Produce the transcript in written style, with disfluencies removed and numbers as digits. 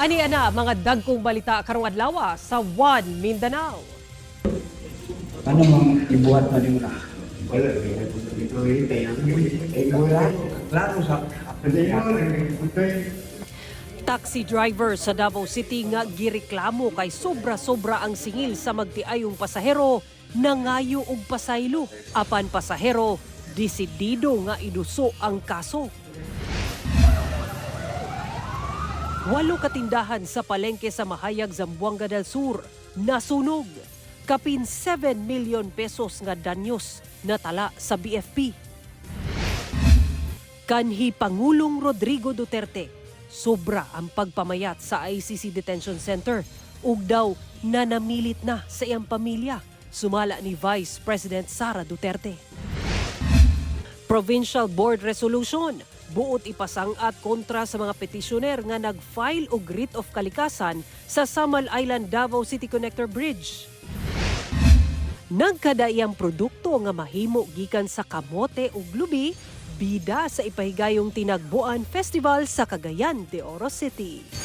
Ani ana mga dagkong balita karong adlaw sa One Mindanao. Ano mang ibuhat na nimo na? Wala, Eh, wala. Klaro sa. Taxi driver sa Davao City nga gireklamo kay sobra-sobra ang singil sa magtiayong pasahero, nangayo og pasaylo. Apan pasahero, desidido nga iduso ang kaso. Walo katindahan sa palengke sa Mahayag, Zamboanga del Sur nasunog. Kapin 7 million pesos nga danyos natala sa BFP. Kanhi Pangulong Rodrigo Duterte, sobra ang pagpamayat sa ICC Detention Center ug daw nanamilit na sa iyang pamilya, sumala ni Vice President Sara Duterte. Provincial Board Resolution, buot ipasang-at kontra sa mga petisyoner nga nag-file og writ of kalikasan sa Samal Island Davao City Connector Bridge. Nagkadaiyang produkto nga mahimo gikan sa kamote ug lubi, bida sa ipahigayong Tinagbuan Festival sa Cagayan de Oro City.